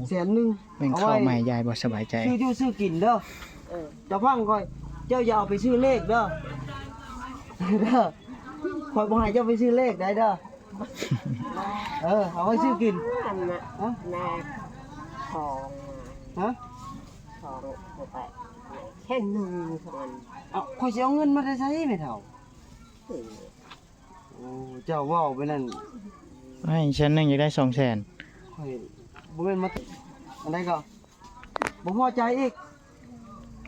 ແສນໜຶ່ງ ແບ່ງເຂົ້າມາໃຫ້ຍາຍບໍ່ສະບາຍໃຈ. ຊື້ຢູ່ຊື້ກິນເດີ. ເອີ ເຈົ້າຟັງຂ້ອຍ ເຈົ້າຢ່າເອົາໄປຊື້ເລກເດີ ເດີ. ຂ້ອຍບໍ່ໃຫ້ເຈົ້າໄປຊື້ເລກໄດ້ເດີ. ເອີ ເອົາໄວ້ຊື້ກິນ. ອັນນະ ຮະ? ແມ່ຂອງ ຮະ? ຂອງ ແສນໜຶ່ງເທົ່ານັ້ນ. ເອົ້າ ຂ້ອຍຊິເອົາເງິນມາແຕ່ໃສແມ່ເຖົ້າ? ເອີ ໂອ້ ເຈົ້າເວົ້າໄປນັ້ນ ໃຫ້ແສນໜຶ່ງ ຢາກໄດ້ສອງແສນ. ຂ້ອຍບໍ່ແມ່ນມາ ອັນໃດກໍບໍ່ພໍໃຈອີກ.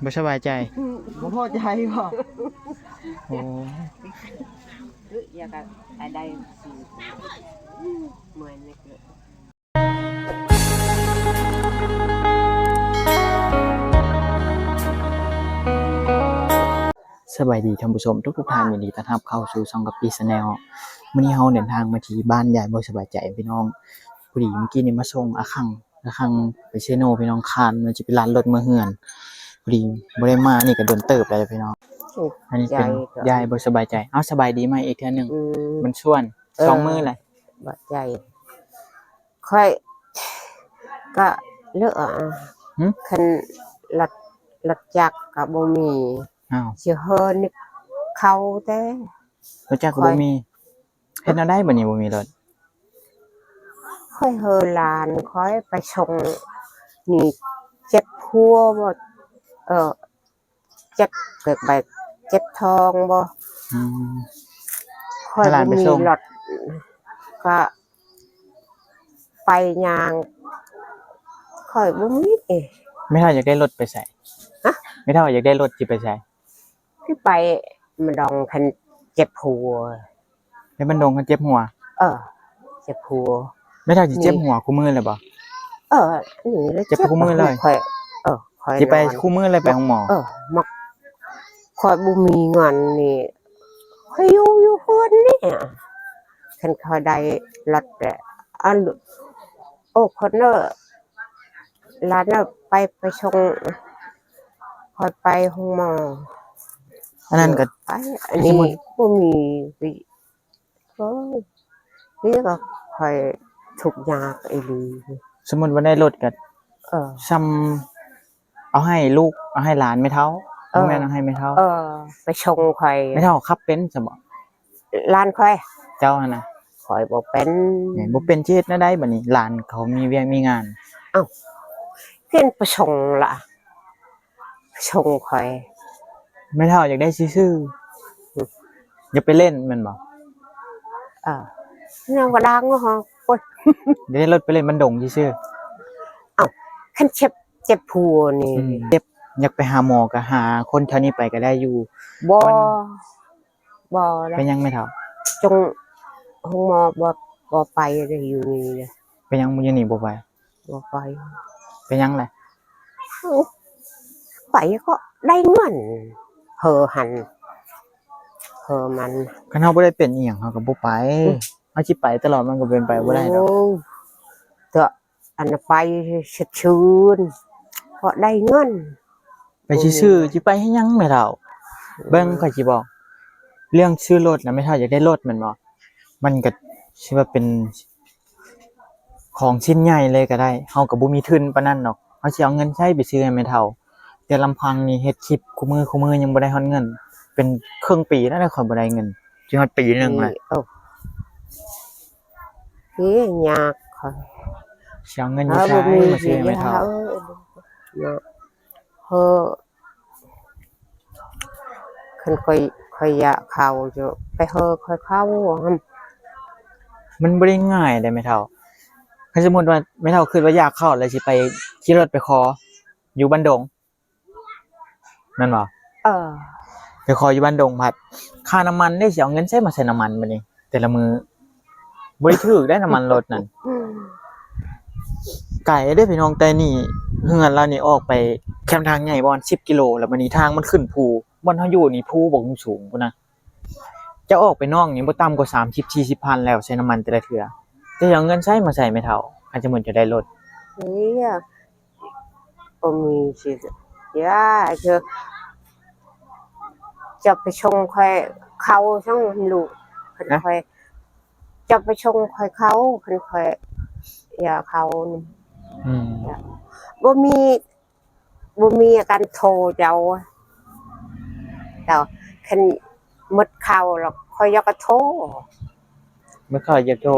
ບໍ່ສະບາຍໃຈ. ບໍ່ພໍໃຈບໍ? ໂອ້ ຢາກໄດ້ ເມື່ອຍນີ້. ສະບາຍດີທ່ານຜູ້ຊົມທຸກໆທ່ານ, ຍິນດີຕ້ອນຮັບເຂົ້າສູ່ຊ່ອງກັບປີ Channel. ມື້ນີ້ເຮົາເດີນທາງມາທີ່ບ້ານຍາຍບໍ່ສະບາຍໃຈພີ່ນ້ອງ. ພໍດີມື້ກີ້ນີ້ມາສົ່ງອາຄັງ ອາຄັງໄປເຊໂນພີ່ນ້ອງ, ຄານມັນຊິໄປລັດລົດເມືອເຮືອນ. ພໍດີບໍ່ໄດ້ມານີ້ກໍດົນເຕີບແລ້ວພີ່ນ້ອງ. ອັນນີ້ເປັນຍາຍບໍ່ສະບາຍໃຈ. ເອົາ ສະບາຍດີໃໝ່ອີກເທື່ອໜຶ່ງ. ອືມ ບຸນຊວນ ເອີ ສອງມື້ແຫຼະ. ບໍ່ໃຈ ຂ້ອຍກະເລີກ ຫຶ? ຄັນລົດ ລົດຈັກກະບໍ່ມີ. ອ້າວ ຊິເຮີນຶກເຂົ້າແຕ່ ລົດຈັກກໍບໍ່ມີ. ເຮັດແນວໃດບັດນີ້ບໍ່ມີລົດ? ຂ້ອຍເຮີຫຼານຂ້ອຍໄປສົ່ງ ນີ້ເຈັບຫົວບໍ່ ເອີ ເຈັບ ແບບເຈັບທ້ອງບໍ່. ອືມ ຂ້ອຍບໍ່ມີລົດ ກະໄປຍ່າງ ຂ້ອຍບໍ່ມີ. ແມ່ເຖົ້າຢາກໄດ້ລົດໄປໃສ? ຮະ? ແມ່ເຖົ້າຢາກໄດ້ລົດຊິໄປໃສ? ຄືໄປມັນດອງຄັນເຈັບຫົວ. ໄປມັນດອງຄັນເຈັບຫົວ? ເອີ ເຈັບຫົວ. ແມ່ເຖົ້າຊິເຈັບຫົວຄູ່ມື້ແລ້ວບໍ່? ເອີ ນີ້ລະເຈັບຄູ່ມື້ເລີຍ. ຂ້ອຍ ເອີ ຂ້ອຍຊິໄປຄູ່ມື້ເລີຍ ໄປໂຮງໝໍ. ເອີ ມັກ ຂ້ອຍບໍ່ມີເງິນນີ້ ຂ້ອຍຢູ່ ຢູ່ເຮືອນນີ້. ຄັນຂ້ອຍໄດ້ລົດແລ້ວ ອັນ ໂອ້ ຄົນເດີ ຫຼານເດີ ໄປ ໄປສົ່ງ ຂ້ອຍໄປໂຮງໝໍ. ອັນນັ້ນກໍໄປ ອັນນີ້ບໍ່ມີ. ໂອ້ຍ ນີ້ກໍຂ້ອຍທຸກຍາກອີ່ຫຼີ. ສົມມຸດວ່າໄດ້ລົດກໍ ເອີ ຊ່ຳເອົາໃຫ້ລູກ ເອົາໃຫ້ຫຼານແມ່ເຖົ້າ. ເອີ ບໍ່ແມ່ນເອົາໃຫ້ແມ່ເຖົ້າ. ເອີ ໄປສົ່ງຂ້ອຍ. ແມ່ເຖົ້າຂັບເປັນຊະບໍ່? ຫຼານຂ້ອຍ. ເຈົ້າຫັ້ນນະ? ຂ້ອຍບໍ່ເປັນ. ແມ່ນ ບໍ່ເປັນຊິເຮັດແນວໃດບັດນີ້? ຫຼານເຂົາມີວຽກມີງານ. ເອົ້າ ເປັນໄປສົ່ງລະ ສົ່ງຂ້ອຍ. ແມ່ເຖົ້າຢາກໄດ້ຊື່ໆ ຢາກໄປຫຼິ້ນແມ່ນບໍ່? ເອີ ຍັງບໍ່ດັງເນາະ. ໂອ້ຍ ຢາກໄດ້ລົດໄປຫຼິ້ນບັນດົງຊື່ໆ. ເອົ້າ ຄັນເຈັບ ເຈັບຫົວນີ້. ອືມ ເຈັບ ຢາກໄປຫາໝໍກໍຫາຄົນແຖວນີ້ໄປກໍໄດ້ຢູ່. ບໍ່ ບໍ່. ເປັນຫຍັງແມ່ເຖົ້າ? ຈົງ ໂຮງໝໍບໍ່ ບໍ່ໄປເດ້ ຢູ່ນີ້ເດ້. ເປັນຫຍັງຢູ່ນີ້ບໍ່ໄປ? ບໍ່ໄປ. ເປັນຫຍັງລະ? ໄປກໍໄດ້ເງິນ ເຮີຫັ້ນ ເຮີມັນ. ຄັນເຮົາບໍ່ໄດ້ເປັນອີ່ຫຍັງ ເຮົາກໍບໍ່ໄປ. ອືມ ເຮົາຊິໄປຕະຫຼອດ ມັນກໍເປັນໄປບໍ່ໄດ້ດອກ. ໂອ້ ເທາະ ອັນໄປຊື່ໆ ເພາະໄດ້ເງິນ. ໄປຊື່ໆ ຊິໄປເຮັດຫຍັງແມ່ເຖົ້າ? ເບິ່ງ ຂ້ອຍຊິບອກ ເລື່ອງຊື້ລົດນະ ແມ່ເຖົ້າຢາກໄດ້ລົດແມ່ນບໍ່? ມັນກໍຊິວ່າເປັນຂອງຊິ້ນໃຫຍ່ເລີຍກໍໄດ້. ເຮົາກໍບໍ່ມີທຶນປານນັ້ນດອກ. ເຮົາຊິເອົາເງິນໃສໄປຊື້ໃຫ້ແມ່ເຖົ້າ? ແຕ່ລຳພັງນີ້ເຮັດຄລິບຄູ່ມື້ ຄູ່ມື້ຍັງບໍ່ໄດ້ຮອດເງິນ. ເປັນເຄິ່ງປີແລ້ວ ຂ້ອຍບໍ່ໄດ້ເງິນ. ຊິຮອດປີໜຶ່ງແລ້ວ. ເອີ ເອີ ຍາກຂ້ອຍ ຊິເອົາເງິນຢູ່ໃສມາຊື້ໃຫ້ແມ່ເຖົ້າ? ເອີ ເນາະ ເຮີ ຄັນຂ້ອຍ ຂ້ອຍຢາກເຂົ້າຢູ່ ໄປເຮີຂ້ອຍເຂົ້າຫັ້ນ. ມັນບໍ່ໄດ້ງ່າຍເດ້ແມ່ເຖົ້າ. ຄັນສົມມຸດວ່າແມ່ເຖົ້າຄິດວ່າຢາກເຂົ້າ ແລ້ວຊິໄປຂີ່ລົດໄປຂໍຢູ່ບັນດົງ ແມ່ນບໍ່? ເອີ ໄປຂໍຢູ່ບັນດົງ ພັດຄ່ານ້ຳມັນເດ້ ຊິເອົາເງິນໃສມາໃສ່ນ້ຳມັນບັດນີ້ ແຕ່ລະມື້ ບໍ່ໄດ້ຖືກໄດ໋ ນ້ຳມັນລົດນັ້ນ. ໄກເດ້ພີ່ນ້ອງ ແຕ່ນີ້ເຮືອນລາວນີ້ອອກໄປແຄມທາງໃຫຍ່ປະມານສິບກິໂລ ແລ້ວບັດນີ້ທາງມັນຂຶ້ນພູ ບ່ອນເຮົາຢູ່ນີ້ພູບັກສູງພຸ້ນນະ. ຈະອອກໄປນອກນີ້ບໍ່ຕ່ຳກວ່າສາມສິບ ສີ່ສິບພັນແລ້ວ ໃສ່ນ້ຳມັນແຕ່ລະເທື່ອ. ຈະເອົາເງິນໃສມາໃສ່ແມ່ເຖົ້າ ຄັນສົມມຸດຈະໄດ້ລົດ? ເອີ ບໍ່ມີຊິ ຢ່າ ເຈົ້າ ເຈົ້າໄປສົ່ງຂ້ອຍເຂົ້າຊັ້ນລູກ. ຄັນຂ້ອຍ ເຈົ້າໄປສົ່ງຂ້ອຍເຂົ້າ ຄັນຂ້ອຍຢາກເຂົ້າ. ອືມ ບໍ່ມີ ບໍ່ມີການໂທເຈົ້າ ເຈົ້າ ຄັນໝົດເຂົ້າແລ້ວຂ້ອຍຢາກກະໂທ ໝົດເຂົ້າຢາກໂທ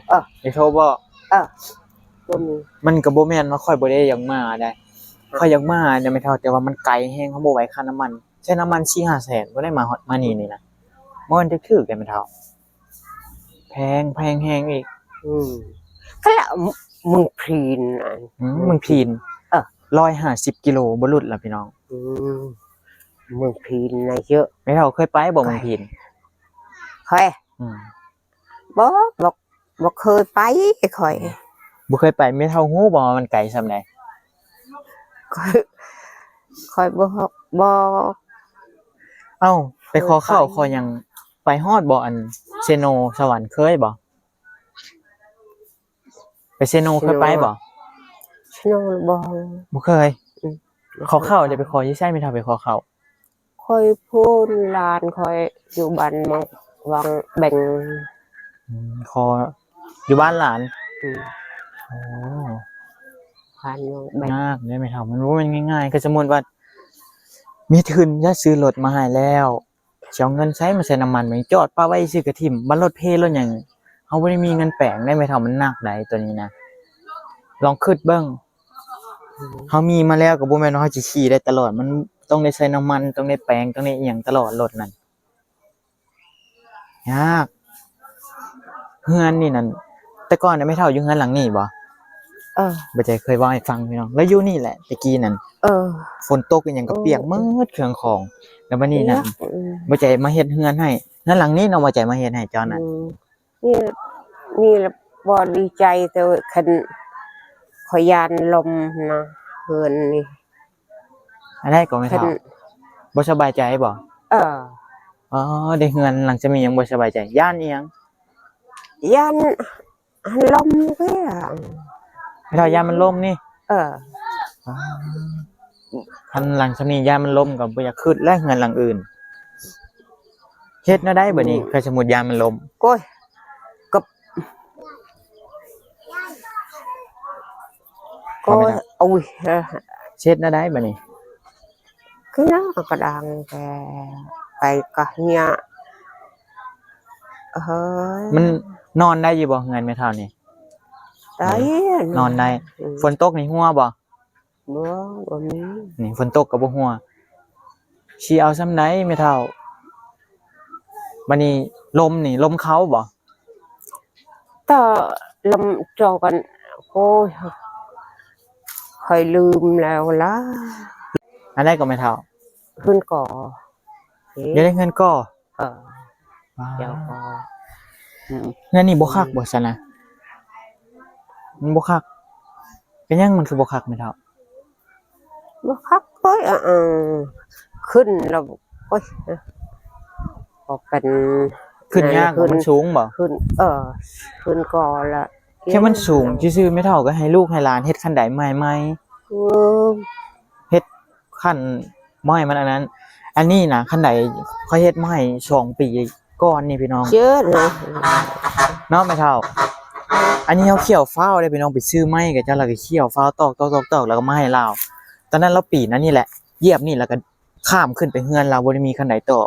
ເອີ ຢາກໂທບໍ່? ເອີ ບໍ່ມີ ມັນກໍບໍ່ແມ່ນວ່າຂ້ອຍບໍ່ໄດ້ຢາກມາໃດ ຂ້ອຍຢາກມານະແມ່ເຖົ້າ ແຕ່ວ່າມັນໄກແຮງ ເຮົາບໍ່ໄຫວຄ່ານ້ຳມັນ ໃຊ້ນ້ຳມັນສີ່ຫ້າແສນບໍ່ໄດ້ມາຮອດ ມານີ້ນີ້ນະ ບໍ່ແມ່ນຖືກໆໃດແມ່ເຖົ້າ ແພງ ແພງແຮງອີກ ອືມ ກະລະ ເມືອງພີນ ອືມ ເມືອງພີນ ເອີ ຮ້ອຍຫ້າສິບກິໂລບໍ່ຫຼຸດລະພີ່ນ້ອງ ອືມ ເມືອງພີນນະເຍອະ ແມ່ເຖົ້າເຄີຍໄປບໍ່ເມືອງພີນ? ເຄີຍ ອືມ ບໍ່ ບໍ່ ບໍ່ເຄີຍໄປຂ້ອຍ ບໍ່ເຄີຍໄປ ແມ່ເຖົ້າຮູ້ບໍ່ວ່າມັນໄກສ່ຳໃດ? ຂ້ອຍ ຂ້ອຍບໍ່ ບໍ່ ເອົ້າ ໄປຂໍເຂົ້າຂໍຫຍັງ ໄປຮອດບໍ່ ອັນເຊໂນສະຫວັນ ເຄີຍບໍ່? ໄປເຊໂນເຄີຍໄປບໍ່? ເຊໂນບໍ່ ບໍ່ເຄີຍ ອືມ ຂໍເຂົ້າ ໄດ້ໄປຂໍຢູ່ໃສ ແມ່ເຖົ້າໄປຂໍເຂົ້າ? ຂ້ອຍພຸ້ນ ຫຼານຂ້ອຍຢູ່ບ້ານມັງ ວັງແບງ ອືມ ຂໍຢູ່ບ້ານຫຼານ ອືມ ໂອ້ ຜ່ານວັງແບງ ຍາກເດ້ແມ່ເຖົ້າ ມັນບໍ່ແມ່ນງ່າຍໆ ຄືສົມມຸດວ່າມີທຶນຈະຊື້ລົດມາໃຫ້ແລ້ວ ຊິເອົາເງິນໃສມາໃສ່ນ້ຳມັນ ແມ່ນຈອດປະໄວ້ຊື່ກະຖິ້ມ ບັດລົດເພລົດຫຍັງ ເຮົາບໍ່ໄດ້ມີເງິນແປງໄດ໋ແມ່ເຖົ້າ ມັນໜັກໃດ໋ໂຕນີ້ນະ ລອງຄິດເບິ່ງ ເຮົາມີມາແລ້ວກໍບໍ່ແມ່ນວ່າເຮົາຊິຂີ່ໄດ້ຕະຫຼອດ ມັນຕ້ອງໄດ້ໃສ່ນ້ຳມັນ ຕ້ອງໄດ້ແປງ ຕ້ອງໄດ້ອີ່ຫຍັງຕະຫຼອດ ລົດນັ້ນ ຍາກ ເຮືອນນີ້ນັ້ນ ແຕ່ກ່ອນນະແມ່ເຖົ້າຢູ່ເຮືອນຫຼັງນີ້ບໍ່? ເອີ ບໍ່ໃຈເຄີຍເວົ້າໃຫ້ຟັງພີ່ນ້ອງ ລາວຢູ່ນີ້ແຫຼະແຕ່ກີ້ນັ້ນ ເອີ ຝົນຕົກອີ່ຫຍັງກໍປຽກໝົດເຄື່ອງຂອງ ແລ້ວບັດນີ້ນັ້ນ ອືມ ບໍ່ໃຈມາເຮັດເຮືອນໃຫ້ ເຮືອນຫຼັງນີ້ເນາະ ບໍ່ໃຈມາເຮັດໃຫ້ເຈົ້ານັ້ນ ອືມ ນີ້ ນີ້ລະບໍ່ດີໃຈ ແຕ່ຄັນຂ້ອຍຢ້ານລົມຫັ້ນນະ ເຮືອນນີ້ ອັນໃດກໍແມ່ເຖົ້າ ບໍ່ສະບາຍໃຈບໍ່? ເອີ ອໍ ໄດ້ເຮືອນຫຼັງຈະມີຫຍັງບໍ່ສະບາຍໃຈ ຢ້ານອີ່ຫຍັງ? ຢ້ານ ອັນ ລົມເດ້ ແມ່ເຖົ້າຢ້ານມັນລົ້ມນີ້ ເອີ ຄັນຫຼັງຈາກນີ້ຢ້ານມັນລົ້ມກໍບໍ່ຢາກຄິດແລ້ວເຮືອນຫຼັງອື່ນ ເຮັດແນວໃດບັດນີ້ ອືມ ຄັນສົມມຸດຢ້ານມັນລົ້ມ ໂອ້ຍ ກໍ ກໍ ໂອ້ຍ ເຮັດແນວໃດບັດນີ້ ຄືນະ ກະດັງແຕ່ໄປກະເຫຍ ເຮີ້ຍ ມັນນອນໄດ້ຢູ່ບໍ່ເຮືອນແມ່ເຖົ້ານີ້? ໄດ້ ນອນໄດ້ ອືມ ຝົນຕົກນີ້ຮົ່ວບໍ່? ບໍ່ ບໍ່ມີ ນີ້ຝົນຕົກກໍບໍ່ຮົ່ວ ຊິເອົາສ່ຳໃດແມ່ເຖົ້າ ບັດນີ້ລົມນີ້ ລົມເຂົ້າບໍ່? ຕາລຳເຈົ້າກັນ ໂອ້ຍ ຂ້ອຍລືມແລ້ວລະ ອັນໃດກໍແມ່ເຖົ້າ? ເຮືອນກໍ ເອີ ຢູ່ໃນເຮືອນກໍ ເອີ ເຈົ້າກໍ ອືມ ເຮືອນນີ້ບໍ່ຄັກບໍ່ຊັ້ນນະ? ມັນບໍ່ຄັກ ເປັນຫຍັງມັນຄືບໍ່ຄັກແມ່ເຖົ້າ? ບໍ່ຄັກເອີຍ ເອີ ຂຶ້ນແລ້ວ ໂອ້ຍ ກໍເປັນ ຂຶ້ນຍາກ ມັນສູງບໍ່? ຂຶ້ນ ເອີ ຂຶ້ນກໍລະ ແຄ່ມັນສູງຊື່ໆ ແມ່ເຖົ້າກໍໃຫ້ລູກໃຫ້ຫຼານເຮັດຄັນໄດໃໝ່ໆ ເອີ ເຮັດຄັນ ບໍ່ໃຫ້ມັນອັນນັ້ນ ອັນນີ້ນະ ຄັນໄດຂ້ອຍເຮັດມາໃຫ້ສອງປີກ່ອນນີ້ພີ່ນ້ອງ ເຈີນະ ເນາະແມ່ເຖົ້າ ອັນນີ້ເຮົາຂ້ຽວຟ້າວເດ້ພີ່ນ້ອງ ໄປຊື້ໄມ້ກັບເຈົ້າ ແລ້ວກໍຂ້ຽວຟ້າວຕອກໆໆ ແລ້ວກໍມາໃຫ້ລາວ ຕອນນັ້ນລາວປີນອັນນີ້ແຫຼະ ຢຽບນີ້ ແລ້ວກໍຂ້າມຂຶ້ນໄປເຮືອນລາວ ບໍ່ໄດ້ມີຄັນໄດຕໍ່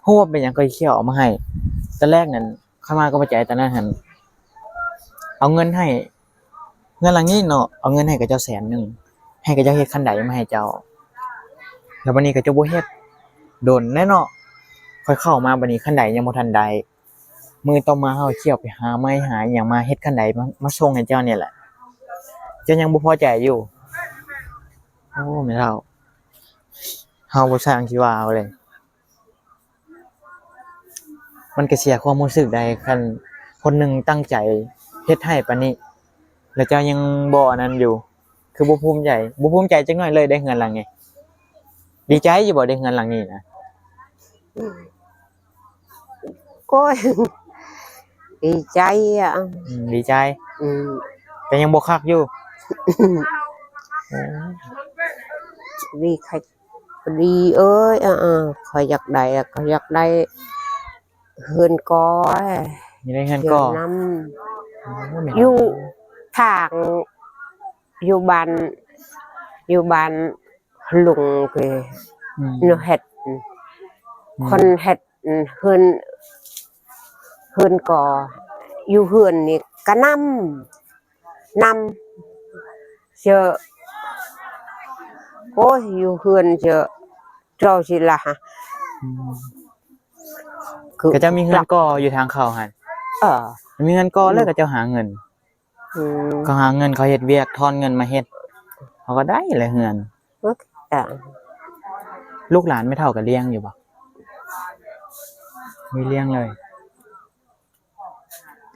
ຮູ້ວ່າເປັນຫຍັງຂ້ອຍຂ້ຽວເອົາມາໃຫ້ ຕອນແລກນັ້ນ ຂ້ອຍມາກັບປ້າໃຈຕອນນັ້ນຫັ້ນ ເອົາເງິນໃຫ້ ເຮືອນຫຼັງນີ້ເນາະ ເອົາເງິນໃຫ້ເຂົາເຈົ້າແສນໜຶ່ງ ໃຫ້ເຂົາເຈົ້າເຮັດຄັນໄດມາໃຫ້ເຈົ້າ ແລ້ວບັດນີ້ເຂົາເຈົ້າບໍ່ເຮັດ ດົນແລ້ວເນາະ ຂ້ອຍເຂົ້າມາບັດນີ້ຄັນໄດຍັງບໍ່ທັນໄດ້ ມື້ຕໍ່ມາເຮົາຂ້ຽວໄປຫາໄມ້ຫາອີ່ຫຍັງມາເຮັດຄັນໄດ ມາ ມາສົ່ງໃຫ້ເຈົ້ານີ້ແຫຼະ ເຈົ້າຍັງບໍ່ພໍໃຈຢູ່ ໂອ້ ແມ່ເຖົ້າ ເຮົາບໍ່ຊ່າງຊິວ່າເອົາເລີຍ. ມັນກະເສຍຄວາມຮູ້ສຶກໄດ໋ ຄັນຄົນໜຶ່ງຕັ້ງໃຈເຮັດໃຫ້ປານນີ້ ແລ້ວເຈົ້າຍັງບໍ່ອັນນັ້ນຢູ່ ຄືບໍ່ພູມໃຈ ບໍ່ພູມໃຈຈັກໜ້ອຍເລີຍ ໄດ້ເຮືອນຫຼັງນີ້ ດີໃຈຢູ່ບໍ່ ໄດ້ເຮືອນຫຼັງນີ້ນະ? ໂອ້ຍ ດີໃຈອະ ອືມ ດີໃຈ ອືມ ແຕ່ຍັງບໍ່ຄັກຢູ່ ໂອ້ ດີຄັກ ພໍດີເອີຍ ເອີ ເອີ ຂ້ອຍຢາກໄດ້ ຂ້ອຍຢາກໄດ້ເຮືອນກໍ ຢາກໄດ້ເຮືອນກໍ ເຮືອນນຳ ໂອ້ ແມ່ນ ຢູ່ທາງ ຢູ່ບ້ານ ຢູ່ບ້ານລຸງຄື ອືມ ນະເຮັດ ອືມ ຄົນເຮັດ ເຮືອນ ເຮືອນກໍຢູ່ເຮືອນນີ້ກະນຳ ນຳ ເຈີ ໂອ້ຍ ຢູ່ເຮືອນເຈີ ເຈົ້າຊິລະ ອືມ ຄື ເຂົາເຈົ້າມີເຮືອນກໍ່ຢູ່ທາງເຂົ້າຫັ້ນ ເອີ ມີເຮືອນກໍ່ແລ້ວ ອືມ ເຂົາເຈົ້າຫາເງິນ ອືມ ເຂົາຫາເງິນ ເຂົາເຮັດວຽກ ທອນເງິນມາເຮັດ ເຂົາກໍໄດ້ແຫຼະເຮືອນ ໂອເຄ ອ່າ ລູກຫຼານແມ່ເຖົ້າກໍລ້ຽງຢູ່ບໍ່? ມີລ້ຽງເລີຍ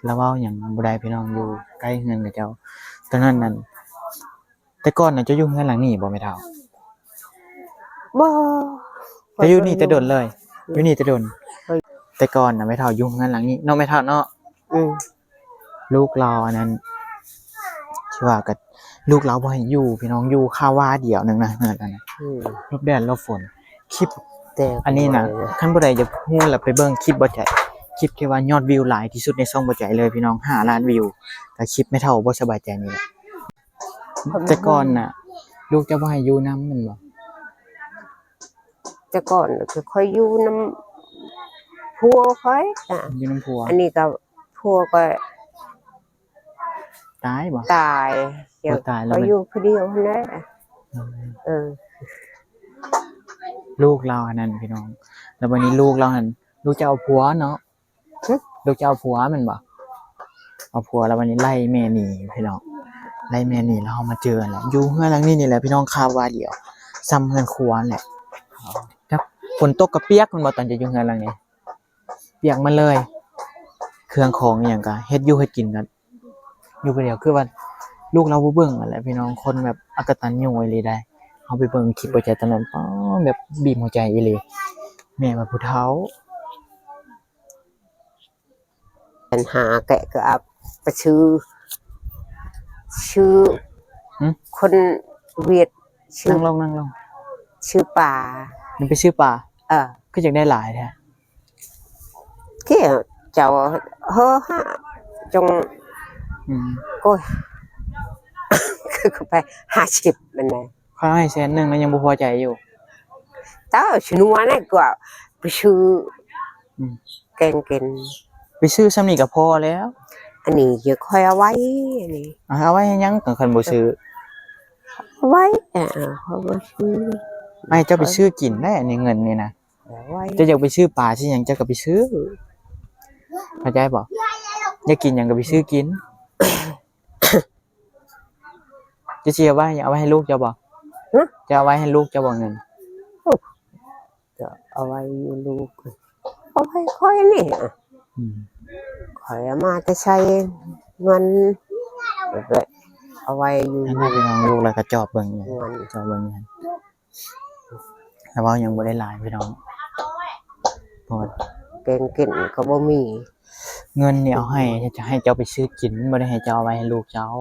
ລາວເວົ້າຫຍັງບໍ່ໄດ້ພີ່ນ້ອງ ຢູ່ໃກ້ເຮືອນເຂົາເຈົ້າ ຕອນນັ້ນນັ້ນ ແຕ່ກ່ອນນະເຈົ້າຢູ່ເຮືອນຫຼັງນີ້ບໍ່ແມ່ເຖົ້າ? ບໍ່ ເຈົ້າຢູ່ນີ້ແຕ່ດົນເລີຍ? ອືມ ຢູ່ນີ້ແຕ່ດົນ ເອີ ແຕ່ກ່ອນນະແມ່ເຖົ້າຢູ່ເຮືອນຫຼັງນີ້ເນາະ ແມ່ເຖົ້າເນາະ ອືມ ລູກລາວອັນນັ້ນ ທີ່ວ່າກໍ ລູກລາວບໍ່ໃຫ້ຢູ່ພີ່ນ້ອງ ຢູ່ຄາວາດຽວໜຶ່ງນະ ເຮືອນອັນນັ້ນ ອືມ ຫຼົບແດດຫຼົບຝົນ ຄລິບ ແຕ່ ອັນນີ້ນະ ຄັນຜູ້ໃດຢາກຮູ້ລະໄປເບິ່ງຄລິບບໍ່ໃຈ ຄລິບທີ່ວ່າຍອດວິວຫຼາຍທີ່ສຸດໃນຊ່ອງບໍ່ໃຈເລີຍພີ່ນ້ອງ ຫ້າລ້ານວິວ ແລະຄລິບແມ່ເຖົ້າບໍ່ສະບາຍໃຈນີ້ແຫຼະ ແຕ່ກ່ອນນະ ລູກເຈົ້າບໍ່ໃຫ້ຢູ່ນຳແມ່ນບໍ່? ແຕ່ກ່ອນກໍຂ້ອຍຢູ່ນຳຜົວຂ້ອຍ ອ່າ ຢູ່ນຳຜົວ ອັນນີ້ກໍຜົວຂ້ອຍຕາຍບໍ່? ຕາຍ ຜົວຕາຍແລ້ວ ຂ້ອຍຢູ່ຜູ້ດຽວຫັ້ນແຫຼະ ອືມ ເອີ ລູກລາວອັນນັ້ນພີ່ນ້ອງ ແລ້ວບັດນີ້ລູກລາວຫັ້ນ ລູກເຈົ້າເອົາຜົວເນາະ ຫຶ ລູກເຈົ້າເອົາຜົວແມ່ນບໍ່? ເອົາຜົວແລ້ວບັດນີ້ໄລ່ແມ່ໜີພີ່ນ້ອງ ໄລ່ແມ່ໜີ ແລ້ວເຮົາມາເຈີກັນແຫຼະ ຢູ່ເຮືອນຫຼັງນີ້ນີ້ແຫຼະພີ່ນ້ອງ ຄາວາດຽວ ສ່ຳເຮືອນຄົວຫັ້ນແຫຼະ ແລ້ວຝົນຕົກກໍປຽກແມ່ນບໍ່ ຕອນຈະຢູ່ເຮືອນຫຼັງນີ້ ປຽກໝົດເລີຍ ເຄື່ອງຂອງອີ່ຫຍັງກໍເຮັດຢູ່ເຮັດກິນກໍຢູ່ຜູ້ດຽວ ຄືວ່າລູກລາວບໍ່ເບິ່ງຫັ້ນແຫຼະພີ່ນ້ອງ ຄົນແບບອະກະຕັນຍູອີ່ຫຼີໃດ໋ ເຮົາໄປເບິ່ງຄລິບບໍ່ໃຈຕອນນັ້ນ ປາ ແບບບີບຫົວໃຈອີ່ຫຼີ ແມ່ວ່າຜູ້ເຖົ້າ ອັນຫາແກະກໍເອົາໄປຊື້ ຊື້ ຫຶ ຄົນຫວຽດ ຊື້ ນັ່ງລົງ ນັ່ງລົງ ຊື້ປາ ມັນໄປຊື້ປາ ເອີ ຄືຢາກໄດ້ຫຼາຍແທ້ ຄືເຈົ້າ ເຮີ ຫາ ຈົງ ອືມ ໂອ້ຍ ຄືເຂົາໄປຫ້າສິບແມ່ນແຫຼະ ຂ້ອຍໃຫ້ແສນໜຶ່ງແລ້ວຍັງບໍ່ພໍໃຈຢູ່ ເຈົ້າຊິນົວນະ ກວ່າໄປຊື້ ອືມ ແກງກິນ ໄປຊື້ຊ່ຳນີ້ກໍພໍແລ້ວ ອັນນີ້ຈະຂ້ອຍເອົາໄວ້ ອັນນີ້ ເອົາໄວ້ເຮັດຫຍັງ ຄັນບໍ່ຊື້ ເອົາໄວ້ ເອົາ ເອົາໄວ້ຊື້ ໃຫ້ເຈົ້າໄປຊື້ກິນໄດ້ ອັນນີ້ເງິນນີ້ນະ ເອົາໄວ້ ເຈົ້າຢາກໄປຊື້ປາຊື້ຫຍັງ ເຈົ້າກໍໄປຊື້ ເຂົ້າໃຈບໍ່? ຢາກກິນຫຍັງກໍໄປຊື້ກິນ. ເຈົ້າຊິເອົາໄວ້ ເອົາໄວ້ໃຫ້ລູກເຈົ້າບໍ່? ຫຶ? ເຈົ້າເອົາໄວ້ໃຫ້ລູກເຈົ້າບໍ່ເງິນ? ໂອ້ ຈະເອົາໄວ້ຢູ່ລູກ ເອົາໄວ້ຂ້ອຍນີ້ ອືມ ຂ້ອຍເອົາມາແຕ່ໃສເງິນ ເອົາໄວ້ຢູ່ ນັ້ນແຫຼະພີ່ນ້ອງ ລູກລະກະຈອບເບິ່ງ ເງິນ ຈອບເບິ່ງ ລະເວົ້າຫຍັງບໍ່ໄດ້ຫຼາຍພີ່ນ້ອງ ເພາະວ່າແກງກິນກໍບໍ່ມີ ເງິນນີ້ເອົາໃຫ້ ຈະໃຫ້ເຈົ້າໄປຊື້ກິນ ບໍ່ໄດ້ໃຫ້ເຈົ້າເອົາໄວ້ໃຫ້ລູກເຈົ້າ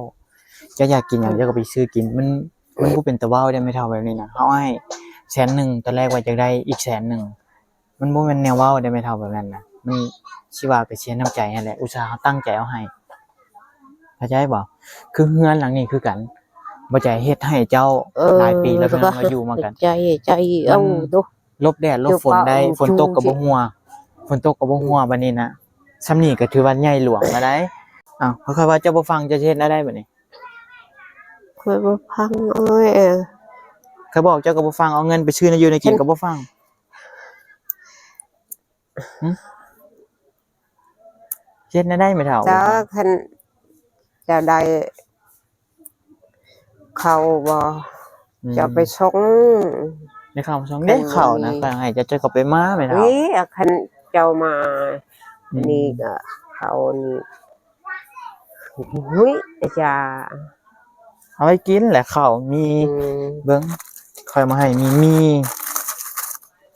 ເຈົ້າຢາກກິນຫຍັງ ເຈົ້າກໍໄປຊື້ກິນ ມັນ ມັນບໍ່ເປັນຕາເວົ້າເດ້ແມ່ເຖົ້າແບບນີ້ນະ ເຮົາໃຫ້ແສນໜຶ່ງ ຕອນແລກວ່າຢາກໄດ້ອີກແສນໜຶ່ງ ມັນບໍ່ແມ່ນແນວເວົ້າເດ້ແມ່ເຖົ້າແບບນັ້ນນະ ມັນຊິວ່າໄປເສຍນ້ຳໃຈຫັ້ນແຫຼະ ອຸດສ່າເຮົາຕັ້ງໃຈເອົາໃຫ້ ເຂົ້າໃຈບໍ່? ຄືເຮືອນຫຼັງນີ້ຄືກັນ ບໍ່ໃຈເຮັດໃຫ້ເຈົ້າ ເອີ ຫຼາຍປີແລ້ວ ເຮືອນເຮົາຢູ່ມາກັນ ໃຈ ໃຈ ມັນ ເອົາ ຫຼົບແດດຫຼົບຝົນໄດ້ ຝົນຕົກກໍບໍ່ຮົ່ວ ຝົນຕົກກໍບໍ່ຮົ່ວ ບັດນີ້ນະ ຊ່ຳນີ້ກໍຖືວ່າໃຫຍ່ຫຼວງແລ້ວໃດ໋ ອ້າວ ຂ້ອຍວ່າເຈົ້າບໍ່ຟັງ ເຈົ້າຊິເຮັດແນວໃດບັດນີ້? ຂ້ອຍບໍ່ຟັງ ໂອ້ຍ ເອີ ຂ້ອຍບອກເຈົ້າກໍບໍ່ຟັງ ເອົາເງິນໄປຊື້ແນວຢູ່ແນວກິນກໍບໍ່ຟັງ ຫຶ? ເຮັດແນວໃດແມ່ເຖົ້າ? ເຈົ້າ ຄັນເຈົ້າໄດ້ເຂົ້າບໍ່? ອືມ ເຈົ້າໄປສົ່ງ ໄດ້ເຂົ້າສົ່ງ ຄັນເດ້ ເຂົ້ານະ ຂ້ອຍໃຫ້ເຈົ້າ ເຈົ້າກໍໄປມາແມ່ເຖົ້າ ນີ້ ຄັນເຈົ້າມາ ອືມ ນີ້ກໍເຂົ້ານີ້ ຫຸຍ ອາຈາ ເອົາໄວ້ກິນແຫຼະເຂົ້າ ມີ ອືມ ເບິ່ງ ຂ້ອຍມາໃຫ້ ມີໝີ່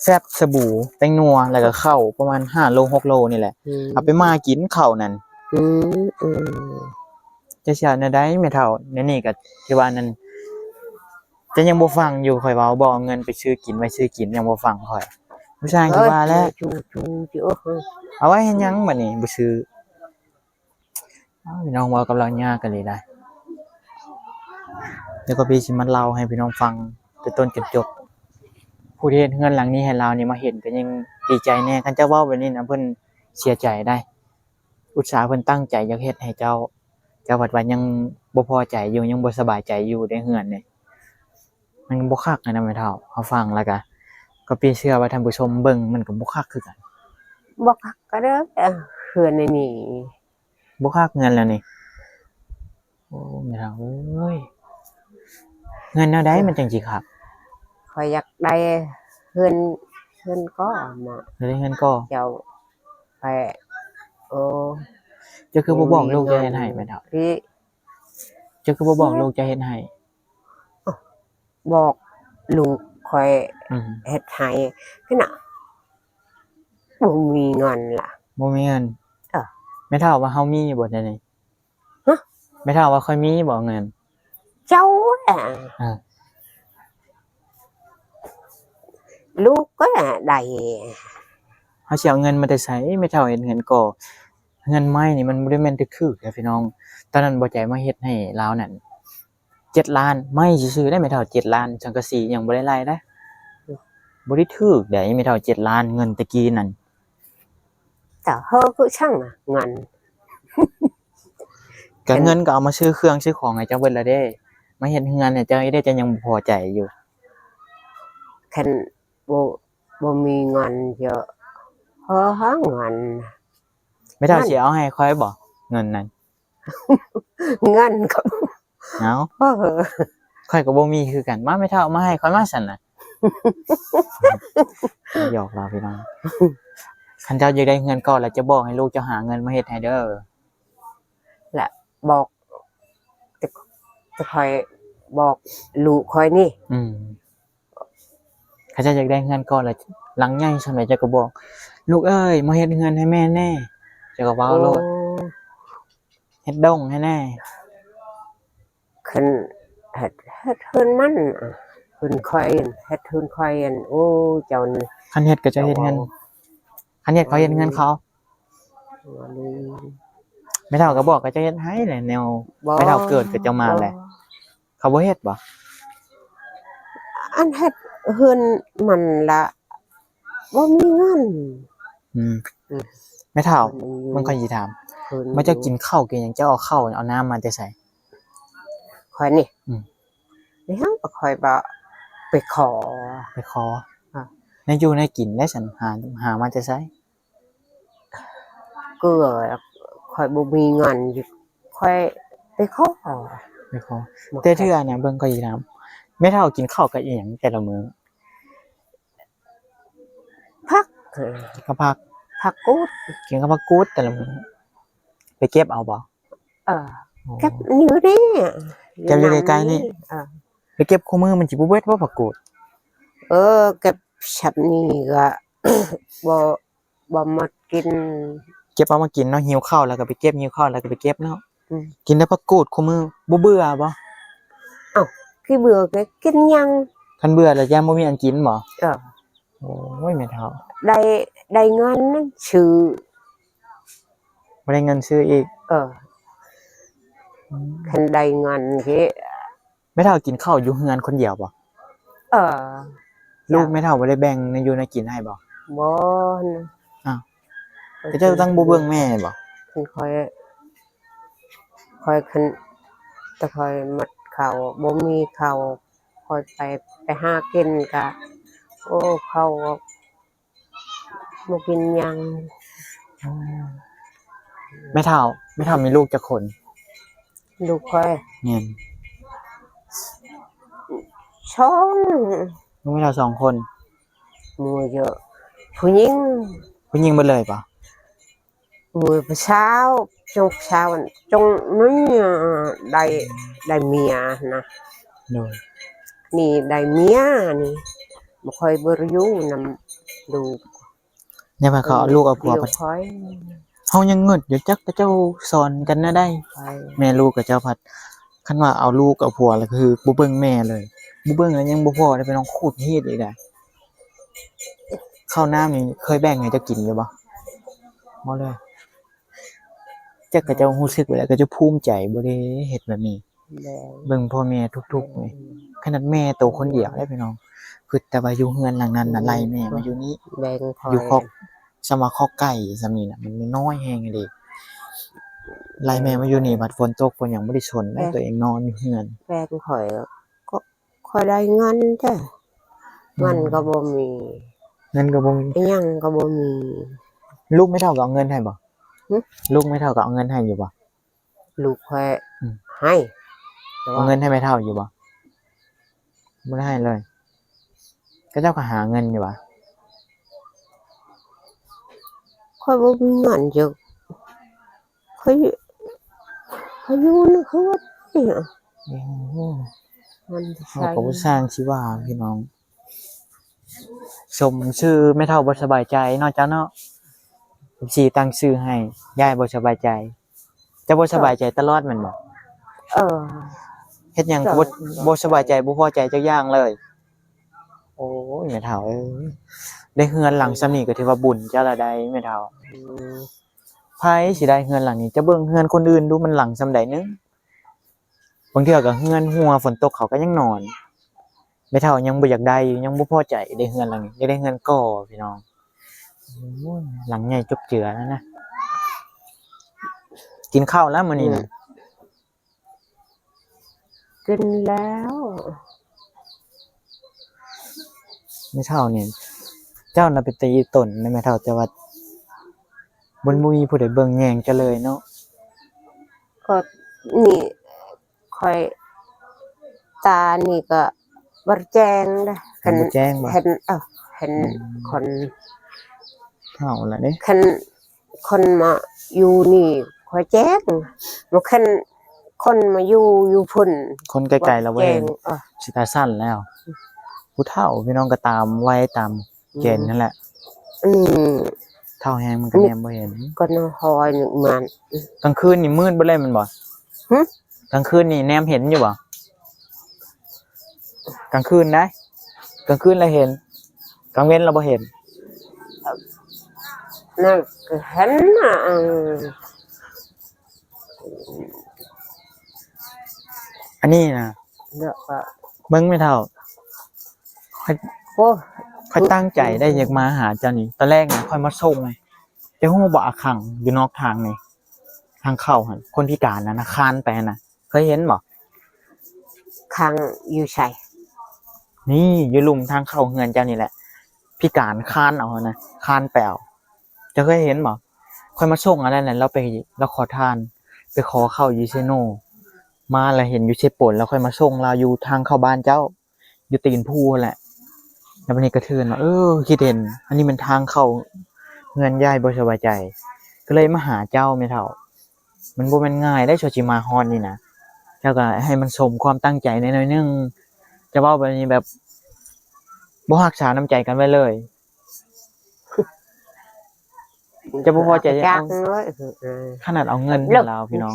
ແຟບ ສະບູ ແປ້ງນົວ ແລ້ວກໍເຂົ້າປະມານຫ້າໂລ ຫົກໂລນີ້ແຫຼະ ອືມ ເອົາໄປໝ່າກິນເຂົ້ານັ້ນ ອືມ ອືມ ເຈົ້າຊິເອົາແນວໃດແມ່ເຖົ້າ? ແນວນີ້ກໍຖືວ່ານັ້ນ ເຈົ້າຍັງບໍ່ຟັງຢູ່ ຂ້ອຍເວົ້າ ບໍ່ເອົາເງິນໄປຊື້ກິນ ໄວ້ຊື້ກິນ ຍັງບໍ່ຟັງຂ້ອຍ ຜູ້ຊາຍຄືວ່າແຫຼະ ເອີ ເອົາໄວ້ເຮັດຫຍັງບັດນີ້ ບໍ່ຊື້ ອ້າວ ພີ່ນ້ອງເວົ້າກັບລາວຍາກອີ່ຫຼີໃດ໋. ດຽວກໍພີ່ຊິມາເລົ່າໃຫ້ພີ່ນ້ອງຟັງແຕ່ຕົ້ນຈົນຈົບ. ຜູ້ທີ່ເຮັດເຮືອນຫຼັງນີ້ໃຫ້ລາວນີ້ມາເຫັນກໍຍັງດີໃຈແດ່. ຄັນເຈົ້າເວົ້າແບບນີ້ນະ ເພິ່ນເສຍໃຈໄດ໋. ອຸດສ່າເພິ່ນຕັ້ງໃຈຢາກເຮັດໃຫ້ເຈົ້າ, ເຈົ້າພັດວ່າຍັງບໍ່ພໍໃຈຢູ່, ຍັງບໍ່ສະບາຍໃຈຢູ່ໃນເຮືອນນີ້. ມັນບໍ່ຄັກນະແມ່ເຖົ້າ. ເຮົາຟັງແລ້ວກະ, ກໍເປັນເຊື່ອວ່າທ່ານຜູ້ຊົມເບິ່ງມັນກໍບໍ່ຄັກຄືກັນ. ບໍ່ຄັກກໍເດີ ເຮືອນໃນນີ້. ບໍ່ຄັກເຮືອນແລ້ວນີ້. ໂອ້ ແມ່ເຖົ້າເອີຍ, ເຮືອນແນວໃດມັນຈັ່ງຊິຄັກ? ຂ້ອຍຢາກໄດ້ເຮືອນ, ເຮືອນກໍມາ. ຢາກໄດ້ເຮືອນກໍ? ເຈົ້າ ໄປ ໂອ້ ເຈົ້າຄືບໍ່ບອກລູກເຈົ້າເຮັດໃຫ້ແມ່ເຖົ້າ? ເຈົ້າຄືບໍ່ບອກລູກເຈົ້າເຮັດໃຫ້? ບອກລູກຂ້ອຍ ອືມ ເຮັດໃຫ້ຫັ້ນນະ. ບໍ່ມີເງິນລະ. ບໍ່ມີເງິນ. ເອີ ແມ່ເຖົ້າວ່າເຮົາມີຢູ່ບໍ່ແນວນີ້? ຮະ? ແມ່ເຖົ້າວ່າຂ້ອຍມີບໍ່ເງິນ? ເຈົ້າ ເອີ ລູກກໍໄດ້. ເຮົາຊິເອົາເງິນມາແຕ່ໃສ? ແມ່ເຖົ້າເຮັດເຮືອນກໍ, ເຮືອນໄມ້ນີ້ມັນບໍ່ໄດ້ແມ່ນຖືກໆເດ້ພີ່ນ້ອງ. ຕອນນັ້ນບໍ່ໃຈມາເຮັດໃຫ້ລາວນັ້ນ ເຈັດລ້ານ ໄມ້ຊື່ໆໄດ໋ແມ່ເຖົ້າ, ເຈັດລ້ານ ສັງກະສີຍັງບໍ່ໄດ້ໄລ່ໄດ໋. ບໍ່ໄດ້ຖືກໃດ໋ແມ່ເຖົ້າ, ເຈັດລ້ານ ເງິນແຕ່ກີ້ນັ້ນ. ແຕ່ເຮີຄືຊ່າງນະ ເງິນ ກະເງິນກໍເອົາມາຊື້ເຄື່ອງຊື້ຂອງໃຫ້ເຈົ້າເບິດລະເດ້. ມາເຮັດເຮືອນໃຫ້ເຈົ້າອີກເດ້, ເຈົ້າຍັງບໍ່ພໍໃຈຢູ່. ຄັນບໍ່, ບໍ່ມີເງິນເຈົ້າ ເຮີຫາເງິນ. ແມ່ເຖົ້າຊິເອົາໃຫ້ຂ້ອຍບໍ່ ເງິນນັ້ນ? ເງິນກໍ ເອົາ ເອີ ຂ້ອຍກໍບໍ່ມີຄືກັນ. ມາແມ່ເຖົ້າ ມາໃຫ້ຂ້ອຍມາຊັ້ນນະ. ຫຍອກລາວພີ່ນ້ອງ. ຄັນເຈົ້າຢາກໄດ້ເຮືອນກໍລະ ຈະບອກໃຫ້ລູກເຈົ້າຫາເງິນມາເຮັດໃຫ້ເດີ. ລະບອກ ແຕ່, ແຕ່ຂ້ອຍບອກລູກຂ້ອຍນີ້ ອືມ ເຂົາເຈົ້າຢາກໄດ້ເຮືອນກ່ອນລະ ຫຼັງໃຫຍ່ສ່ຳໃດເຈົ້າກໍບອກ ລູກເອີຍ ມາເຮັດເຮືອນໃຫ້ແມ່ແດ່ ເຈົ້າກໍເວົ້າໂລດ ໂອ້ ເຮັດດົງໃຫ້ແດ່. ຄັນເຮັດ, ເຮັດເຮືອນມັນ ເຮືອນຂ້ອຍ ເຮັດເຮືອນຂ້ອຍ ໂອ້ ເຈົ້ານີ້ ຄັນເຮັດກໍເຈົ້າເຮັດເຮືອນ ເຈົ້າເວົ້າ ຄັນເຮັດເຂົາເຮັດເຮືອນເຂົາ ແມ່ເຖົ້າກໍບອກ ເຂົາເຈົ້າເຮັດໃຫ້ແຫຼະ ແນວແມ່ເຖົ້າເກີດກໍເຈົ້າມາແຫຼະ ເຂົາບໍ່ເຮັດບໍ່? ອັນເຮັດເຮືອນມັນລະບໍ່ມີເງິນ. ອືມ ອືມ ແມ່ເຖົ້າ ເບິ່ງຂ້ອຍຊິຖາມ ເມື່ອເຈົ້າກິນເຂົ້າກິນຫຍັງ ເຈົ້າເອົາເຂົ້າເອົານ້ຳມາແຕ່ໃສ? ຂ້ອຍນີ້ ອືມ ໄປຫາ ຂ້ອຍບໍ່ ໄປຂໍ ໄປຂໍ ອາ ແນວຢູ່ແນວກິນເດ້ຊັ້ນ ຫາ ຫາມາແຕ່ໃສ? ເກືອ ຂ້ອຍບໍ່ມີເງິນ ຂ້ອຍໄປຂໍ ໄປຂໍ ແຕ່ເທື່ອນະ ເບິ່ງຂ້ອຍຊິຖາມ ແມ່ເຖົ້າກິນເຂົ້າກັບອີ່ຫຍັງແຕ່ລະມື້? ຜັກ ກິນກັບຜັກ ຜັກກູດ ກິນກັບຜັກກູດແຕ່ລະມື້ ໄປເກັບເອົາບໍ່? ເອີ ເກັບຢູ່ນີ້ ເກັບຢູ່ໃກ້ໆນີ້ ເອີ ໄປເກັບຄູ່ມື້ມັນຊິບໍ່ເບິດບໍ່ຜັກກູດ? ເອີ ເກັບຊ່ຳນີ້ກໍບໍ່ ບໍ່ໝົດກິນ ເກັບເອົາມາກິນເນາະ ຫິວເຂົ້າແລ້ວກໍໄປເກັບ ຫິວເຂົ້າແລ້ວກໍໄປເກັບເນາະ ອືມ ກິນແຕ່ຜັກກູດຄູ່ມື້ ບໍ່ເບື່ອບໍ່? ເອົ້າ ຄືເບື່ອກໍກິນຫຍັງ ຄັນເບື່ອແລ້ວຢ້ານບໍ່ມີອັນກິນບໍ່? ເອີ ໂອ້ຍ ແມ່ເຖົ້າ ໄດ້ ໄດ້ເງິນຊື້ ບໍ່ໄດ້ເງິນຊື້ອີກ ເອີ ອືມ ຄັນໄດ້ເງິນເດ ແມ່ເຖົ້າກິນເຂົ້າຢູ່ເຮືອນຄົນດຽວບໍ່? ເອີ ລູກແມ່ເຖົ້າບໍ່ໄດ້ແບ່ງແນວຢູ່ແນວກິນໃຫ້ບໍ່? ບໍ່ນະ ອ້າວ ເຂົາເຈົ້າຈັ່ງບໍ່ເບິ່ງແມ່ບໍ່? ຄັນຂ້ອຍ ຂ້ອຍຄັນ ແຕ່ຂ້ອຍໝົດເຂົ້າ ບໍ່ມີເຂົ້າ ຂ້ອຍໄປ ໄປຫາກິນກະ ໂອ້ ເຂົ້າ ບໍ່ກິນຫຍັງ ອືມ ແມ່ເຖົ້າ ແມ່ເຖົ້າມີລູກຈັກຄົນ? ລູກຂ້ອຍ ແມ່ນ ສອງ ລູກແມ່ເຖົ້າສອງຄົນ ໝູ່ເຍອະ ຜູ້ຍິງ ຜູ້ຍິງເບິດເລີຍບໍ່? ໂອ້ຍ ຜູ້ສາວ ຈົງສາວ ຈົງນີ້ໄດ້ ໄດ້ເມຍນະ ໂດຍ ນີ້ໄດ້ເມຍນີ້ ບໍ່ຄ່ອຍບໍ່ຢູ່ນຳລູກ ແນວວ່າເຂົາເອົາລູກເອົາຜົວ ເຮົາຍັງງຶດຢູ່ ຈັກເຂົາເຈົ້າສອນກັນແນວໃດ ແມ່ລູກເຂົາເຈົ້າພັດ ຄັນວ່າເອົາລູກເອົາຜົວແລ້ວຄືບໍ່ເບິ່ງແມ່ເລີຍ ບໍ່ເບິ່ງແລ້ວຍັງບໍ່ພໍໄດ້ໄປນ້ອງຂູດຮີດອີກໄດ ເຂົ້ານ້ຳນີ້ເຄີຍແບ່ງໃຫ້ເຈົ້າກິນຢູ່ບໍ່? ບໍ່ເລີຍ ຈັກເຂົາເຈົ້າຮູ້ສຶກແບບໃດ ເຂົາເຈົ້າພູມໃຈບໍ່ເດ້ເຮັດແບບນີ້ ແບງ ເບິ່ງພໍ່ແມ່ທຸກໆນີ້ ແມ່ນ ຂະໜາດແມ່ໂຕຄົນດຽວເດ້ພີ່ນ້ອງ ຄຶດແຕ່ວ່າຢູ່ເຮືອນຫຼັງນັ້ນນະ ອືມ ໄລ່ແມ່ມາຢູ່ນີ້ ແບ່ງຂ້ອຍ ຢູ່ຄອກ ສ່ຳວ່າຄອກໄກ່ສ່ຳນີ້ນະ ມັນນ້ອຍແຮງເດ້ ໄລ່ແມ່ມາຢູ່ນີ້ ບັດຝົນຕົກຝົນຫຍັງບໍ່ໄດ້ສົນເດ້ ແມ່ນ ຕົວເອງນອນຢູ່ເຮືອນ ແມ່ນຂ້ອຍ ກໍຂ້ອຍໄດ້ເງິນເດ້ ອືມ ເງິນກໍບໍ່ມີ ເງິນກໍບໍ່ມີ ອີ່ຫຍັງກໍບໍ່ມີ ລູກແມ່ເຖົ້າກໍເອົາເງິນໃຫ້ບໍ່? ຫຶ? ລູກແມ່ເຖົ້າກໍເອົາເງິນໃຫ້ຢູ່ບໍ່? ລູກຂ້ອຍ ອືມ ໃຫ້ ແຕ່ວ່າ ເອົາເງິນໃຫ້ແມ່ເຖົ້າຢູ່ບໍ່? ບໍ່ໄດ້ໃຫ້ເລີຍ ເຂົາເຈົ້າກໍຫາເງິນຢູ່ຫວາ? ຂ້ອຍບໍ່ມີເງິນຈັກ ຂ້ອຍ ຂ້ອຍຢູ່ໃນເຮືອນນີ້ ໂອ້ໂຫ ມັນ ເຮົາກໍບໍ່ຊ່າງຊິວ່າພີ່ນ້ອງ ສົມຊື່ແມ່ເຖົ້າບໍ່ສະບາຍໃຈເນາະ ເຈົ້າເນາະ ເອັຟຊີຕັ້ງຊື່ໃຫ້ ຍາຍບໍ່ສະບາຍໃຈ ເຈົ້າບໍ່ສະບາຍໃຈຕະຫຼອດແມ່ນບໍ່? ເອີ ເຮັດຫຍັງກໍບໍ່ ບໍ່ສະບາຍໃຈ ບໍ່ພໍໃຈຈັກຢ່າງເລີຍ ໂອ້ຍ ແມ່ເຖົ້າເອີຍ ໄດ້ເຮືອນຫຼັງສ່ຳນີ້ກໍຖືວ່າບຸນເຈົ້າລະໄດ໋ແມ່ເຖົ້າ ອືມ ໃຜຊິໄດ້ເຮືອນຫຼັງນີ້ ເຈົ້າເບິ່ງເຮືອນຄົນອື່ນດູ ມັນຫຼັງສ່ຳໃດໜຶ່ງ ບາງເທື່ອກໍເຮືອນຮົ່ວ ຝົນຕົກເຂົາກໍຍັງນອນ ແມ່ເຖົ້າຍັງບໍ່ຢາກໄດ້ ຍັງບໍ່ພໍໃຈ ໄດ້ເຮືອນຫຼັງນີ້ ຢາກໄດ້ເຮືອນກໍພີ່ນ້ອງ ໂອ້ຍ ຫຼັງໃຫຍ່ຈົບເຈືອແລ້ວນະ ກິນເຂົ້າແລ້ວມື້ນີ້ນະ ອືມ ກິນແລ້ວ ແມ່ເຖົ້ານີ້ ເຈົ້ານະເປັນຕາອີ່ຕົນນະແມ່ເຖົ້າ ແຕ່ວ່າມັນບໍ່ມີຜູ້ໃດເບິ່ງແຍງເຈົ້າເລີຍເນາະ ກໍນີ້ ຂ້ອຍ ຕານີ້ກໍບໍ່ແຈ້ງເດ້ ຄັນບໍ່ແຈ້ງບໍ່ ເຫັນ ເອີ ເຫັນ ອືມ ຄົນ ເຖົ້າລະເດ້ ຄັນຄົນມາຢູ່ນີ້ຂ້ອຍແຈ້ງ ບໍ່ຄັນຄົນມາຢູ່ ຢູ່ພຸ້ນ ຄົນໄກໆລະບໍ່ເຫັນ ເອີ ຊິຕາສັ້ນແລ້ວ ຜູ້ເຖົ້າພີ່ນ້ອງກໍຕາມໄວຕາມເກນ ອືມ ນັ້ນແຫຼະ ອືມ ເຖົ້າແຮງມັນກໍແນມບໍ່ເຫັນ ກໍນອນຮອຍໜຶ່ງມັນ ກາງຄືນນີ້ມືດເບິດເລີຍແມ່ນບໍ່? ຫຶ? ກາງຄືນນີ້ແນມເຫັນຢູ່ບໍ່? ກາງຄືນໄດ໋ ກາງຄືນລະເຫັນ ກາງເວັນລະບໍ່ເຫັນ ນັ້ນກໍເຫັນນະ ເອີ ອັນນີ້ນະ ເບິ່ງແມ່ເຖົ້າ ຂ້ອຍ ໂອ້ ຂ້ອຍຕັ້ງໃຈໄດ້ຢາກມາຫາເຈົ້ານີ້ ຕອນແລກນະຂ້ອຍມາສົ່ງ ເຈົ້າຮູ້ບໍ່ ອາຄັງຢູ່ນອກທາງນີ້ ທາງເຂົ້າຫັ້ນ ຄົນພິການຫັ້ນນະ ຄານໄປຫັ້ນນະ ເຄີຍເຫັນບໍ່? ຄັງຢູ່ໃສ? ນີ້ ຢູ່ລຸ່ມທາງເຂົ້າເຮືອນເຈົ້ານີ້ແຫຼະ ພິການຄານເອົາຫັ້ນນະ ຄານໄປເອົາ ເຈົ້າເຄີຍເຫັນບໍ່? ຂ້ອຍມາສົ່ງອັນນັ້ນນະ ລາວໄປ ລາວຂໍທານ ໄປຂໍເຂົ້າຢູ່ເຊໂນ ມາລະເຫັນຢູ່ເຊໂປນ ລະຂ້ອຍມາສົ່ງລາວຢູ່ທາງເຂົ້າບ້ານເຈົ້າ ຢູ່ຕີນພູຫັ້ນແຫຼະ ລະບາດນີ້ກະເທີນວ່າ ເອີ ຄິດເຫັນ ອັນນີ້ແມ່ນທາງເຂົ້າເຮືອນຍາຍບໍ່ສະບາຍໃຈ ກະເລີຍມາຫາເຈົ້າແມ່ເຖົ້າ ມັນບໍ່ແມ່ນງ່າຍເດ້ ກວ່າຊິມາຮອດນີ້ນະ ເຈົ້າກະໃຫ້ມັນສົມຄວາມຕັ້ງໃຈແດ່ໜ້ອຍໜຶ່ງ ຈະເວົ້າແບບນີ້ແບບບໍ່ຮັກສານ້ຳໃຈກັນໄວ້ເລີຍ. ຈະບໍ່ພໍໃຈ ຈັກເລີຍ ເອີ ຂະໜາດເອົາເງິນໃຫ້ລາວ ພີ່ນ້ອງ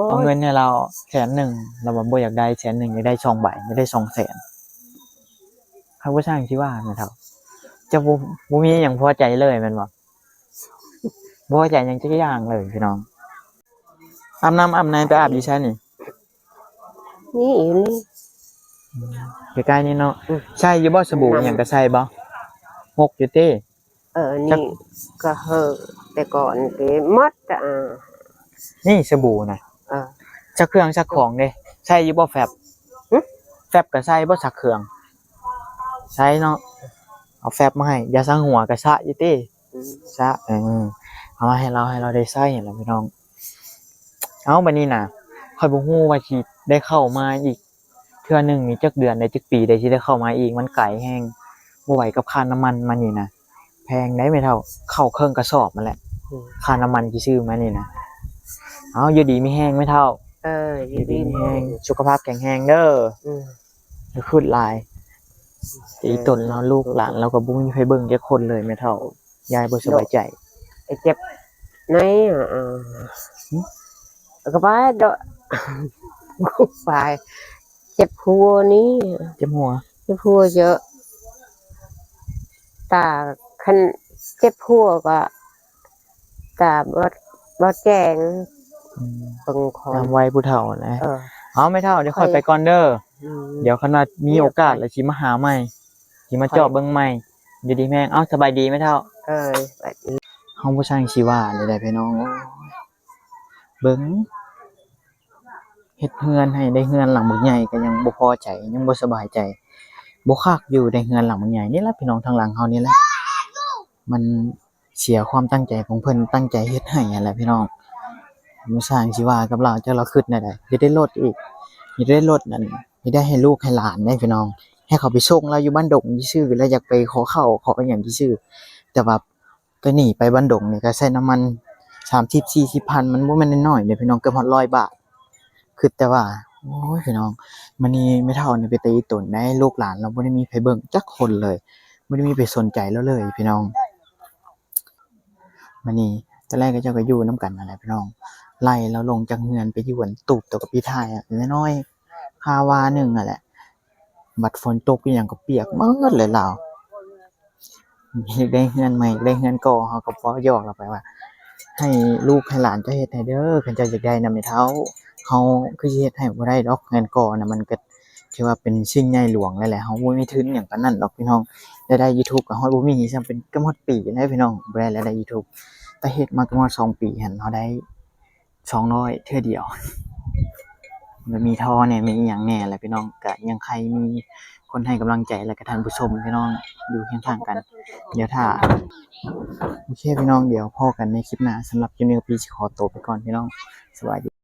ເອົາເງິນໃຫ້ລາວແສນໜຶ່ງ ລາວວ່າບໍ່ຢາກໄດ້ແສນໜຶ່ງ ຢາກໄດ້ສອງໃບ ຢາກໄດ້ສອງແສນ ເຮົາບໍ່ຊ່າງຊິວ່າແມ່ເຖົ້າ ຈະບໍ່ ບໍ່ມີຫຍັງພໍໃຈເລີຍແມ່ນບໍ່? ບໍ່ພໍໃຈຫຍັງຈັກຢ່າງເລີຍ ພີ່ນ້ອງ. ອາບນ້ຳອາບໃນໄປອາບຢູ່ໃສນີ້? ນີ້ຢູ່ນີ້ ອືມ ໃກ້ໆນີ້ເນາະ ອືມ ໃຊ້ຢູ່ບໍ່ສະບູ ອີ່ຫຍັງກໍໃຊ້ບໍ່? ຫົກຢູ່ຕິ? ເອີ ນີ້ກໍເຮີແຕ່ກ່ອນຕິໝົດ ອາ ນີ້ສະບູນະ ເອີ ຊັກເຄື່ອງຊັກຂອງເດ້ ໃຊ້ຢູ່ບໍ່ແຟັບ? ຫຶ? ແຟັບກໍໃຊ້ບໍ່ຊັກເຄື່ອງ? ໃຊ້ເນາະ ເອົາແຟັບມາໃຫ້ ຢາຊັງຫົວກໍຊະຢູ່ຕິ? ອືມ ຊະ ເອີ ເອົາມາໃຫ້ລາວ ໃຫ້ລາວໄດ້ໃຊ້ຫັ້ນລະພີ່ນ້ອງ. ເອົ້າ ບາດນີ້ນະ ຂ້ອຍບໍ່ຮູ້ວ່າຊິໄດ້ເຂົ້າມາອີກເທື່ອໜຶ່ງນີ້ຈັກເດືອນໃດ ຈັກປີໃດຊິໄດ້ເຂົ້າມາອີກ ມັນໄກແຮງ ບໍ່ໄຫວກັບຄ່ານ້ຳມັນມານີ້ນະ ແພງໃດ໋ແມ່ເຖົ້າ ເຂົ້າເຄິ່ງກະສອບຫັ້ນແຫຼະ ອືມ ຄ່ານ້ຳມັນທີ່ຊື້ມານີ້ນະ. ເອົ້າ ຢູ່ດີມີແຮງແມ່ເຖົ້າ ເອີ ຢູ່ດີມີແຮງ ສຸຂະພາບແຂງແຮງເດີ ອືມ ຢ່າຄຶດຫຼາຍ ອີ່ຕົນລາວ ລູກຫຼານລາວກໍບໍ່ມີໃຜເບິ່ງຈັກຄົນເລີຍແມ່ເຖົ້າ ຍາຍບໍ່ສະບາຍໃຈ ເຈັບໃນ ອາ ຫຶ? ກໍໄປເດາະ ໄປ ເຈັບຫົວນີ້ ເຈັບຫົວ ເຈັບຫົວເຢີ ຕາ ຄັນເຈັບຫົວກໍຕາບໍ່ ບໍ່ແຈ້ງ ອືມ ເບິ່ງຄົນ ຕາມໄວຜູ້ເຖົ້ານະ ເອີ ເອົາແມ່ເຖົ້າ ດຽວຂ້ອຍໄປກ່ອນເດີ. ອືມ ດຽວຄັນວ່າມີໂອກາດແລ້ວຊິມາຫາໃໝ່ ຊິມາເຈາະເບິ່ງໃໝ່. ຢູ່ດີແມ່ງ. ເອົາ ສະບາຍດີແມ່ເຖົ້າ. ເອີຍ ສະບາຍດີ. ເຮົາບໍ່ຊ່າງຊິວ່າແນວໃດພີ່ນ້ອງ. ໂອ້ຍ ເບິ່ງ ເຮັດເຮືອນໃຫ້ໄດ້ເຮືອນຫຼັງບັກໃຫຍ່ກໍຍັງບໍ່ພໍໃຈ ຍັງບໍ່ສະບາຍໃຈ ບໍ່ຄັກຢູ່ ໄດ້ເຮືອນຫຼັງບັກໃຫຍ່ນີ້ລະພີ່ນ້ອງ ທາງຫຼັງເຮົານີ້ແຫຼະ. ມັນເສຍຄວາມຕັ້ງໃຈຂອງເພິ່ນ ຕັ້ງໃຈເຮັດໃຫ້ຫັ້ນແຫຼະພີ່ນ້ອງ. ບໍ່ຊ່າງຊິວ່າກັບລາວ ຈັກລາວຄິດແນວໃດ. ຢາກໄດ້ລົດອີກ ຢາກໄດ້ລົດນັ້ນ ຢາກໄດ້ໃຫ້ລູກໃຫ້ຫຼານເດ້ພີ່ນ້ອງ ໃຫ້ເຂົາໄປສົ່ງລາວຢູ່ບ້ານດົງຊື່ໆ ລາວຢາກໄປຂໍເຂົ້າຂໍຫຍັງຊື່ໆ ແຕ່ວ່າ ໄປນີ້ໄປບ້ານດົງນີ້ກໍໃຊ້ນ້ຳມັນສາມສິບສີ່ສິບພັນ ມັນບໍ່ແມ່ນນ້ອຍໆເດ້ພີ່ນ້ອງ ເກືອບຮອດຮ້ອຍບາດ. ຄິດແຕ່ວ່າ ໂອ້ຍ ພີ່ນ້ອງ ມື້ນີ້ແມ່ເຖົ້ານີ້ເປັນຕາອີ່ຕົນໃດ໋ ລູກຫຼານລາວບໍ່ໄດ້ມີໃຜເບິ່ງຈັກຄົນເລີຍ ບໍ່ໄດ້ມີໃຜສົນໃຈລາວເລີຍພີ່ນ້ອງ. ມື້ນີ້ຕອນແລກເຂົາເຈົ້າກໍຢູ່ນຳກັນນັ້ນແຫຼະພີ່ນ້ອງ ໄລ່ລາວລົງຈາກເຮືອນໄປຢູ່ອັນຕູບໂຕກະປີທ້າຍ ນ້ອຍໆ ຄາວາໜຶ່ງຫັ້ນແຫຼະ. ບັດຝົນຕົກອີ່ຫຍັງກໍປຽກໝົດເລີຍລາວ. ຢາກໄດ້ເຮືອນໃໝ່ ຢາກໄດ້ເຮືອນກໍ່ ເຮົາກໍເວົ້າຫຍອກລາວໄປວ່າ ໃຫ້ລູກໃຫ້ຫຼານເຈົ້າເຮັດໃຫ້ເດີ ຄັນເຈົ້າຢາກໄດ້ນະແມ່ເຖົ້າ. ເຮົາຄືຊິເຮັດໃຫ້ບໍ່ໄດ້ດອກ ເຮືອນກໍ່ນະ ມັນກໍຖືວ່າເປັນສິ່ງໃຫຍ່ຫຼວງແລ້ວແຫຼະ ເຮົາບໍ່ມີທຶນຫຍັງປານນັ້ນດອກພີ່ນ້ອງ. ລາຍໄດ້ຢູທູບກໍຮອດບໍ່ມີຊ້ຳ ເປັນເກືອບຮອດປີແລ້ວພີ່ນ້ອງ ບໍ່ໄດ້ລາຍໄດ້ຢູທູບ. ແຕ່ເຮັດມາເກືອບຮອດສອງປີຫັ້ນ ເຮົາໄດ້ ສອງຮ້ອຍເທື່ອດຽວ ມັນມີທໍ່ແດ່ ມີອີ່ຫຍັງແດ່ແຫຼະພີ່ນ້ອງ. ກະຍັງໃຄ່ມີຄົນໃຫ້ກຳລັງໃຈ ແລະກະທ່ານຜູ້ຊົມພີ່ນ້ອງ ຢູ່ຄຽງຂ້າງກັນ. ດຽວຖ້າ ໂອເຄພີ່ນ້ອງ ດຽວພໍ້ກັນໃນຄລິບໜ້າ. ສຳລັບຄລິບນີ້ກໍປີຊິຂໍໂຕໄປກ່ອນພີ່ນ້ອງ ສະບາຍດີ.